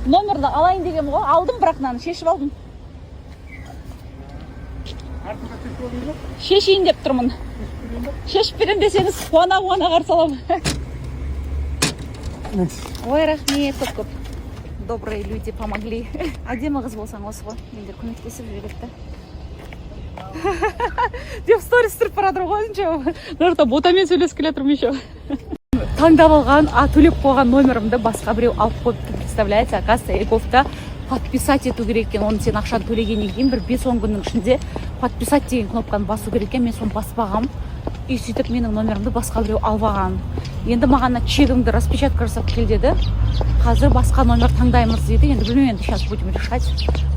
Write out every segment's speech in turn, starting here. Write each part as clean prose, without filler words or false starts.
Номерді алайын дегенмін ғой, алдым, бірақ мынаны шешіп алдым. Артында шешіп алдыңыз ба? Шешейін деп тұрмын. Шешіп беремін десеңіз, қуана қуана қарсы аламын. Ой, рахмет көп көп, добрые люди помогли. Әдемі қыз болсаң, осы ғой, елдер көмектесіп жібереді да деп сторис түсіріп бара жатырмын ғой өзімше. Мына жақта ботамен сөйлесіп келе жатырмын еще. Таңдап алған, а төлеп қойған номерімді басқа біреу алып қойыпты, представляете? Оказывается, eGov-та подписать ету керек екен оны. Сен ақшаны төлегеннен кейін бір 5-10 күннің ішінде «подписать» деген кнопканы басу керек екен. Мен соны баспағанмын, и сөйтіп менің номерімді басқа біреу алып алған. Енді маған мына чегімді распечатка жасап кел деді. Қазір басқа номер таңдаймыз дейді. Енді білмеймін, енді сейчас будем решать.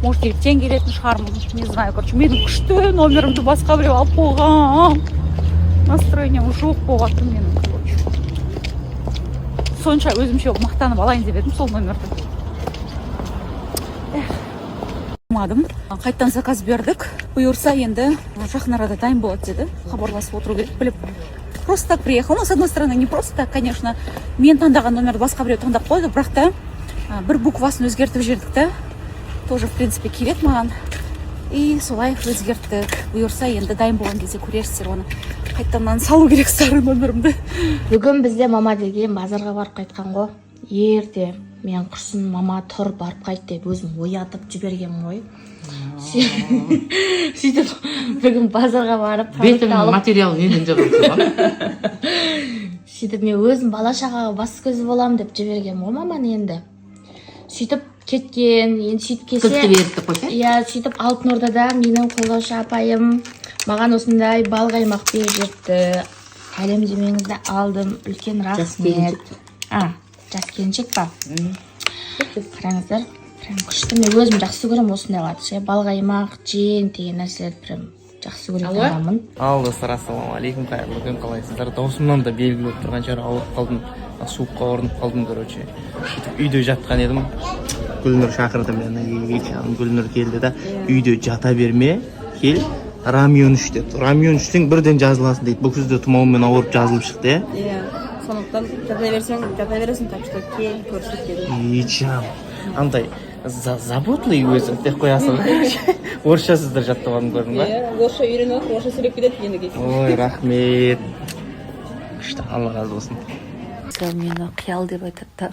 Может, ертең келетін шығармын, не знаю. Короче, менің күшті номерімді басқа біреу алып қойған. Настроением жоқ болып жатыр менің. Короче, сонша өзімше мақтанып алайын деп едім сол номерді. Эх, алмадым. Қайтадан заказ бердік. Бұйырса, енді жақын арада дайын болады деді. Хабарласып отыру керек біліп. Просто так приехал. Ну, с одной стороны, не просто так, конечно. Мен таңдаған номерді басқа біреу таңдап қойды, бірақ та бір буквасын өзгертіп жібердік та. Тоже, в принципе, келеді маған. И солай өзгерттік. Бұйырса, енді дайын болған кезде көрерсіздер оны. Қайтадан мынаны салу керек, старый номерімді. Бүгін бізде мама деген базарға барып қайтқан ғой ерте. Мен құрсын, мама, тұр, барып қайт деп өзім оятып жібергенмін ғой. Сөйтіп бүгін базарға барып, продукт Бетіңнің алып материалы неден жасалған? Сөйтіп мен өзім бала шағаға бас көз боламын деп жібергенмін ғой маманы. Енді сөйтіп кеткен. Енді сөйтіп келсе, Кілтті беріп деп қойса. Иә, сөйтіп Алтын Ордада менің қолдаушы апайым маған осындай бал қаймақ беріп жіберіпті. Сәлемдемеңізді алдым, үлкен Жас рахмет. Келіншек. А, жас келіншек па? Қараңыздар, прям күшті. Мен өзім жақсы көремін осындайларды ше, бал қаймақ, жент деген нәрселерді прям жақсы көретін адаммын. Ал, достар, ассалаумағалейкум, қайырлы күн! Қалайсыздар? Даусымнан да белгілі болып тұрған шығар, ауырып қалдым, суыққа ұрынып қалдым. Короче, сөйтіп үйде жатқан едім, Гүлнұр шақырды мені. Ей, жаным, Гүлнұр келді да, «Үйде жата берме, кел, Рамион іш» деді. Рамион ішсең, бірден жазыласың дейді. Бұл күзде тұмаумен ауырып, жазылып шықты, иә. Иә, сондықтан жата берсең, жата бересің, так что кел, көрісіп дедім. Ей, жан, андай заботливый өзі деп қоясың. Орысша сөздер жаттап алдым, көрдің ба? Иә, орысша үйреніп алып, орысша сөйлеп кетеді енді келсе. Ой, рахмет, күшті, Алла разы болсын. Мені қиял деп айтады да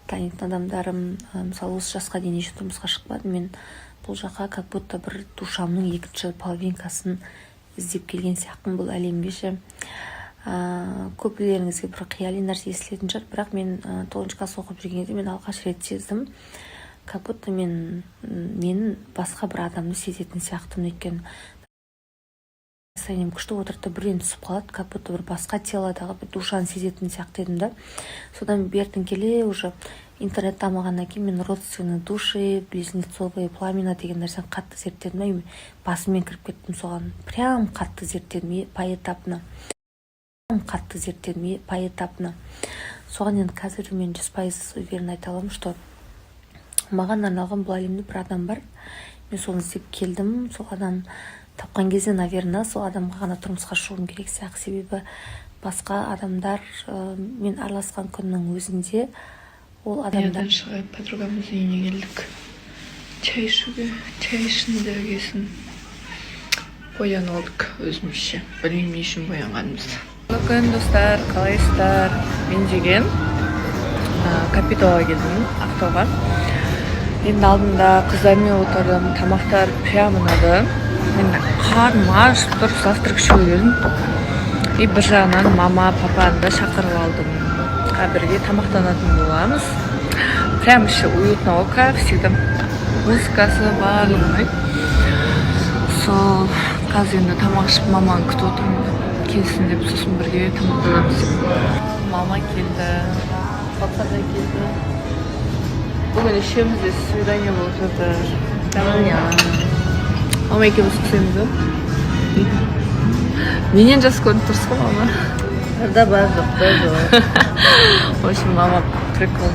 танитын адамдарым. Мысалы, осы жасқа дейін еще тұрмысқа шықпадым. Мен бұл жаққа как будто бір душамның екінші половинкасын іздеп келген сияқтымын бұл әлемге ше. Көплеріңізге бір қияли нәрсе естілетін шығар, бірақ мен тоғызыншы класс оқып жүрген кезде мен алғаш рет сездім, как будто мен басқа бір адамды сезетін сияқтымын. Өйткені настроением күшті отырды да, бірден түсіп қалады, как будто бір басқа телодағы бір душаны сезетін сияқты едім да. Содан бертін келе уже интернет дамығаннан кейін мен родственные души, близнецовые пламена деген нәрсені қатты зерттедім да, и басыммен кіріп кеттім соған. Прям қатты зерттедім и поэтапно, қатты зерттедім и поэтапно соған. Енді қазір мен 100% уверенно айта аламын, что маған арналған бұл әлемде бір адам бар. Мен соны іздеп келдім. Сол адам тапқан кезде, наверное, сол адамға ғана тұрмысқа шығуым керек сияқты. Себебі басқа адамдар мен араласқан күннің өзінде ол адамдар Адамдар шығып, подругамыздың үйіне келдік чай ішуге. Чай ішінде келсін, боянып алдық өзімізше. Білмеймін, не үшін боянғанымызды. Күн, достар, қалайсыздар? Мен деген Капитолға келдім, Ақтауға. Енді алдында қыздармен отырдым. Тамақтар прям ұнады. Мен қарным ашып тұр, завтрак ішуге келдім. И бір жағынан мама, папаны да шақырып алдым. Бірге тамақтанатын боламыз. Прям іші уютно ғой, как всегда. Музыкасы, барлығы ұнайды. Сол қазір енді тамақ ішіп, маманы күтіп отырмын келсін деп, сосын бірге тамақтанамыз деп. Мама келді, папа да келді. Бүгін үшеумізде свидание болып жатыр. Мама екеуміз ұқсаймыз ба? Менен жас көрініп тұрсыз ғой, мама. Барда бар, жоқта жоқ. В общем, мама прикол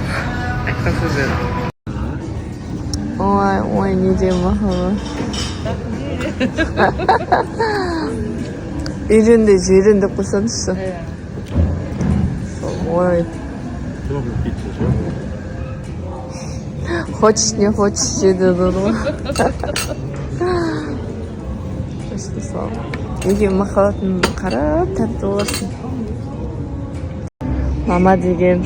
айтқан сөздері. Ой, ой, не деймін, мама? Үйрен де жирен деп қойсаңызшы. Сол, ой. Хочешь, не хочешь, же деді ғой. Просто сол екеуі махаббатын қарап, тәтті боласың. Мама деген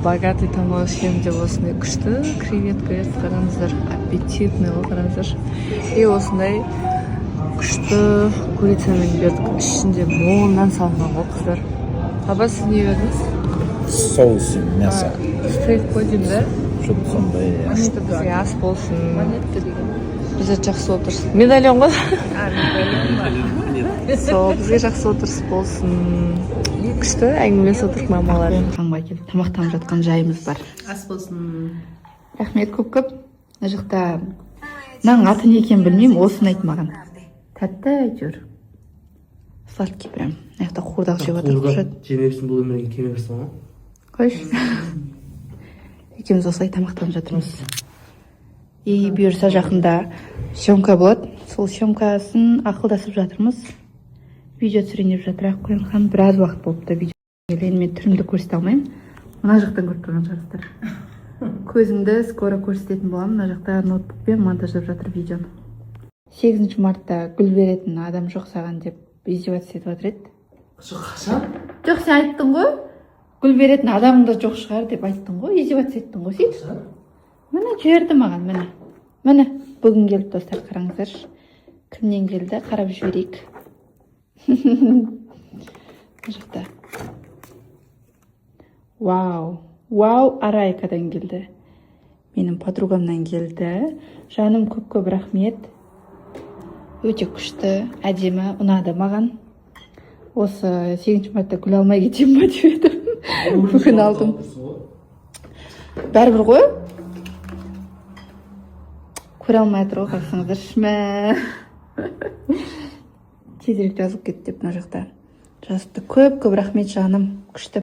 богатый тамақ ішемін деп, осындай күшті креветка берді. Қараңыздар, аппетитный ғой, қараңыздаршы. И осындай күшті курицамен бердік, ішінде молынан салынған ғой, қыздар. Папа, сіз не бердіңіз? Соусы мясо. Стейк қой деймін да. Что-то сондай, иә. Күшті, бізге ас болсын, бізде жақсы отырыс. Медальон ғой сол. Бізге жақсы отырыс болсын, күшті әңгімелесіп отырдық мамалармен. Ханға келіп тамақтанып жатқан жайымыз бар. Ас болсын. Рахмет көп көп. Мына жақта мынаның аты не екенін білмеймін, осыны айт маған. Тәтті әйтеуір, сладкий прям. Мына жақта қуырдақ жеп жатыр Құшат. Жемепсің, бұл өмірге келмепсің ғой. Қойшы, екеуміз осылай тамақтанып жатырмыз. И бұйырса, жақында съемка болады, сол съемкасын ақылдасып жатырмыз. Видео түсірейін деп жатыр Аққоян ханым. Біраз уақыт болыпты видео. Енді мен түрімді көрсете алмаймын, мына жақтан көріп тұрған шығарсыздар. Көзімді скоро көрсететін боламын. Мына жақта ноутбукпен монтаждап жатыр видеоны. 8 мартта гүл беретін адам жоқ саған деп издеваться етіп жатыр еді. Қашан? Жоқ, сен айттың ғой, гүл беретін адамың да жоқ шығар деп айттың ғой, издеваться еттің ғой сөйтіп. Міне, жіберді маған, міне, міне, бүгін келіп. Достар, қараңыздаршы, кімнен келді, қарап жіберейік. Мына жақта, вау, вау, Арайкадан келді, менің подругамнан келді. Жаным, көп көп рахмет, өте күшті, әдемі, ұнады маған. Осы 8 мартта гүл алмай кетемін ба деп едім, бүгін алдым. Бәрібір ғой, көре алмай жатыр ғой, қарасаңыздаршы. Мә, тезірек жазылып кет деп мына жақта жазыпты. Көп көп рахмет, жаным, күшті.